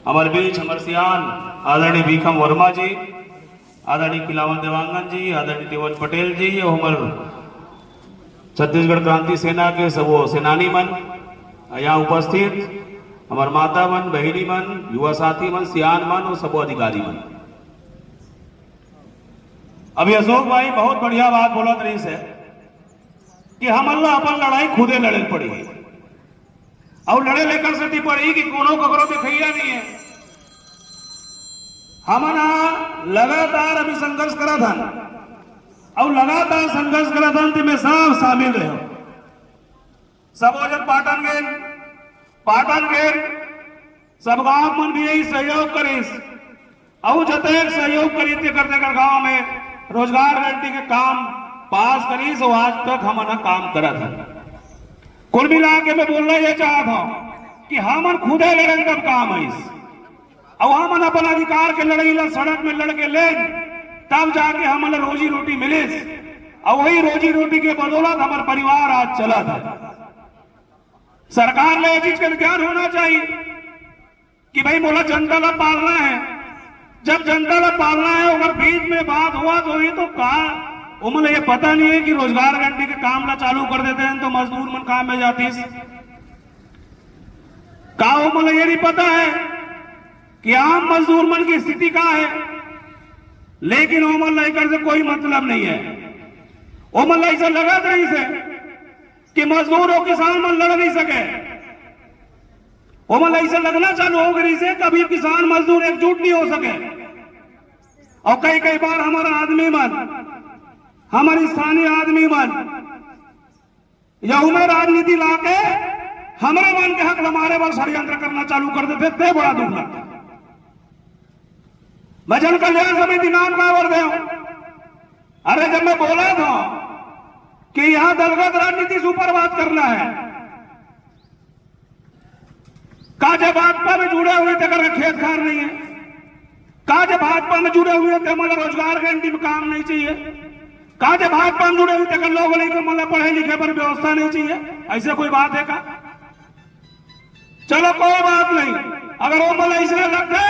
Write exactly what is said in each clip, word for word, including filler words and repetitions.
हमर बीच हमर सियान आदरणीय भीखम वर्मा जी, आदरणीय खिलावन देवांगन जी, आदरणीय देवन पटेल जी, अउ हमर छत्तीसगढ़ क्रांति सेना के सबो सेनानी मन, यहाँ उपस्थित हमर माता मन, बहिनी मन, युवा साथी मन, सियान मन अउ सबो अधिकारी मन। अभी अशोक भाई बहुत बढ़िया बात बोलत रहिस हे कि हमन ला अपन लड़ाई खुदे लड़े ल पड़ही। अउ लड़े ल एकर सेती पड़ही कि कोनो ककरो देखइया नइ हे। हमन ह लगातार अभी संघर्ष करत हन, अउ लगातार संघर्ष करत हन, तेमे सब शामिल रहे। सबो झन पाटन गेन, पाटन गेन, सब गांव मन भी यही सहयोग करिस। अउ जतेक सहयोग करिस, तेकर तेकर गांव में रोजगार गारंटी के काम पास करिस, अउ आज तक हमन ह काम करत हन। कुल मिला के मैं बोलना ये चाहत हूं कि हमन खुदे लड़न तब काम आइस, अउ हमन अपन अधिकार के लड़ाई ला सड़क में लड़ के लेन, तब जाके हमन ला रोजी रोटी मिलिस, अउ वही रोजी रोटी के बदौलत हमर परिवार आज चलत हे। सरकार ला ये चीज के ज्ञान होना चाहिए कि भाई, मोला जनता ला पालना हे। जब जनता ला पालना हे, अगर बीच में बात होवत होही तो का ओमन ला ये पता नइ हे कि रोजगार गारंटी के काम ला चालू कर देते हन तो मजदूर मन काम में जातिस? का ओमन ला ये नइ पता हे कि आम मजदूर मन के स्थिति का हे? लेकिन ओमन ला एकर से कोई मतलब नइ हे। ओमन ला अइसे लगत रहिस हे कि मजदूर अउ किसान मन लड़ नइ सके। ओमन ला अइसे लगना चालू हो गे रहिस हे, कभी किसान मजदूर एकजुट नइ हो सके। अउ कई कई बार हमर आदमी मन, हमर स्थानीय आदमी मन, यहू में राजनीति लाके हमरे मन के हक ला मारे बर षड्यंत्र करना चालू कर देथे, ते बड़ा दुख लगथे। मैं जन कल्याण समिति नाम काबर देंव? अरे, जब मैं बोलत हंव कि यहां दलगत राजनीति से ऊपर बात करना हे, का जे भाजपा में जुड़े हुए तेकर खेत खार नइ हे? का जे भाजपा में जुड़े हुए हे, तेमन ला रोजगार गारंटी में काम नइ चाहिए? का जे भाजपा में जुड़े हुए हे, तेकर लोग लइका मन ला पढ़े लिखे बर व्यवस्था नइ चाहिए? अइसे कोई बात हे का? चलो, कोई बात नहीं, अगर ओमन अइसने लगथे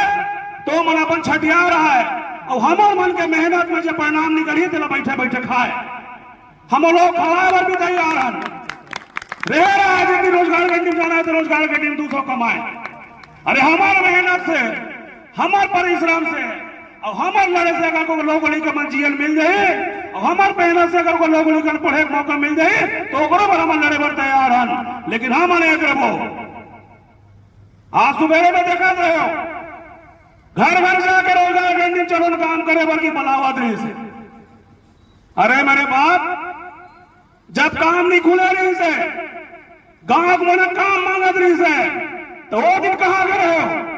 तो ओमन अपन छठिया रहय, अउ हमर मन के मेहनत में जे परिणाम निकलही, तेला बइठे बइठे खाय। हम लोग खवाय बर भी तैयार हन। रहे रहा, यदि रोजगार गारंटी में जाना हे तो रोजगार गारंटी में दू सौ कमाय। अरे, हमर मेहनत से, हमर परिश्रम से, अउ हमर लड़े से अगर कोनो लोग लइका मन जिए ल मिल जाही, अउ हमर मेहनत से अगर कोनो लोग लइका ल पढ़े के मौका मिल जाही, तो ओकरो बर हमन लड़े बर तैयार हन। लेकिन हमन एक रहिबो। आज सुबेरे में देखत रहेंव, घर घर जाके रोजगार गारंटी में चलो न काम करे बर कि बलावत रहिस हे। अरे मेरे बाप, जब काम नइ खुले रहिस हे, गांव के मन काम मांगत रहिस हे, तो वो दिन कहां गे रहेव?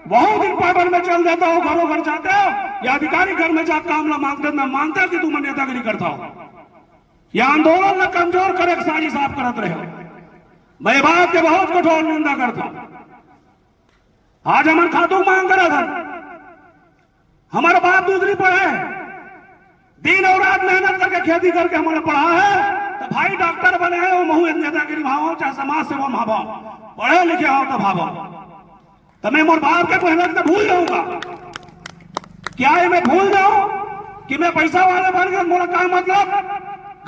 वहू दिन पाटन में चल देतेव, घरों घर जातेव, या अधिकारी घर में जाके काम ला मांगतेव, मैं मानतेव कि तुमन नेतागिरी करथव, या आंदोलन ला कमजोर करे के साजिश आप करत रहेव। मैं बात के बहुत कठोर निंदा करथंव। आज हमन खातू मांग करत हन, हमर बाप दूसरी पढ़े, दिन अउ रात मेहनत करके खेती करके हमन पढ़ा हे, त भाई डॉक्टर बने हे, ओमहू नेतागिरी भावंव, चाहे समाज सेवा भावंव, पढ़े लिखे हंव त भावंव। त मैं मोर बाप के मेहनत के भूल जाहूंगा? क्या ये मैं भूल जाहूं कि मैं पैसा वाले बन गे, मोला का मतलब?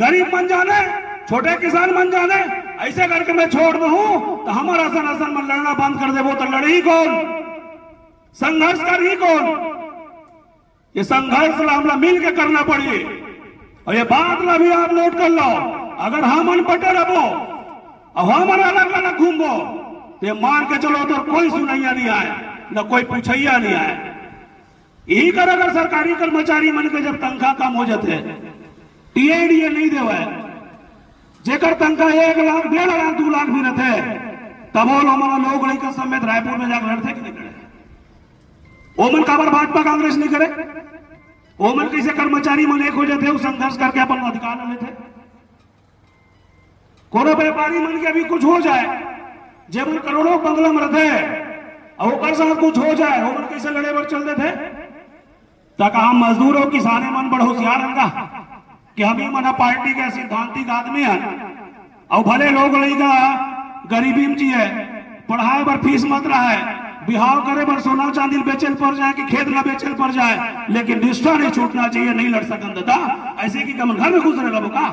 गरीब मन जाने, छोटे किसान मन जाने, अइसे करके मैं छोड़ दूहूं, त हमर असन असन मन लड़ना बंद कर देबो, त लड़ही कोन? संघर्ष करही कोन? ये संघर्ष ला हमला मिल के करना पड़ही। अउ ये बात ला भी आप नोट कर लव, अगर हमन बटे रहिबो, अउ हमन अलग अलग घूमबो, त ये मान के चलो, तोर कोई सुनइया नइ आय, न कोई पूछइया नइ आय। इही कर अगर सरकारी कर्मचारी मन के जब तनखा कम हो जाथे, टीए डीए नइ देवय, जेकर तनखा एक लाख, डेढ़ लाख, दू लाख भी रहिथे, तभो ओमन लोग लइका समेत रायपुर में जाके लड़थे कि नइ लड़े? ओमन काबर भाजपा कांग्रेस नइ करे? ओमन कइसे कर्मचारी मन एक हो जाथे, अउ संघर्ष करके अपन अधिकार ल लेथे? कोनो व्यापारी मन के अभी कुछ हो जाय, जेमन करोड़ों बंगला में रहिथे, अउ ओकर साथ कुछ हो जाय, ओमन कइसे लड़े बर चल देथे? त का हम मजदूर अउ किसाने मन बड़ होशियार हन का कि हम ही मन ह पार्टी के सैद्धांतिक आदमी हन, अउ भले लोग लइका गरीबी में जिए, पढ़ाय बर फीस मत रहय, बिहाव करे बर सोना चांदी ल बेचे ल पड़ जाए कि खेत ला बेचे ल पड़ जाए, लेकिन निष्ठा नहीं छूटना चाहिए। नहीं लड़ सकन दादा, ऐसे कि कमन घर में खुश रह लेबो का?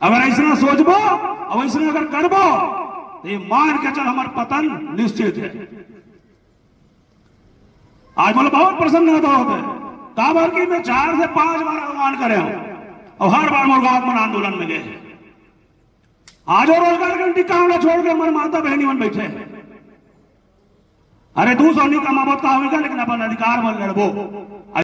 अगर ऐसा सोचबो और ऐसा अगर करबो, तो ये मान के चल, हमार पतन निश्चित है। आज मोला बहुत प्रसन्नता होत हे, काबर कि मैं चार से पांच बार आह्वान करे हूं और हर बार मोर गांव मन आंदोलन में गए। आज वो रोजगार गारंटी काम ला छोड़ के हमारे माता बहनी मन बैठे हैं। अरे, दू सौ नहीं कमाबो त का होइगा, लेकिन अपन अधिकार बर लड़बो।